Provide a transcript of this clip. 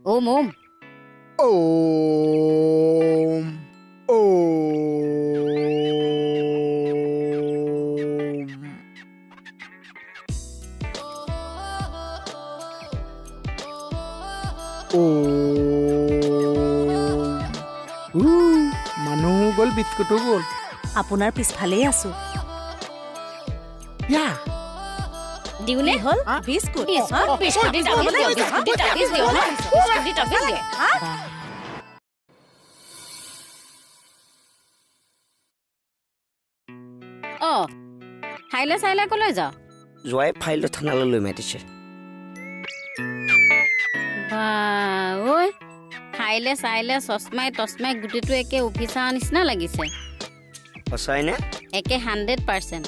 ওম ওম ওম ওম। ওম। মানুহো গ'ল, বিস্কুটো গ'ল। আপোনাৰ পিছফালেই আছো। ইয়া দিওনে হ'ল বিস্কুট। বিস্কুট দি তাবিজ দিয়ক, বিস্কুট দি তাবিজ দিয়ক, বিস্কুট দি তাবিজ দিয়ক। অ ফাইলে চাইলে কলৈ যাওঁ? যোৱাই ফাইলটো থানালৈ লৈ মাতিছে। বা ঐ, ফাইলে চাইলে চশমাই তচমাই গোটেইটো একে অফিচাৰৰ নিচিনা লাগিছে। সঁচাই নে? একে 100%।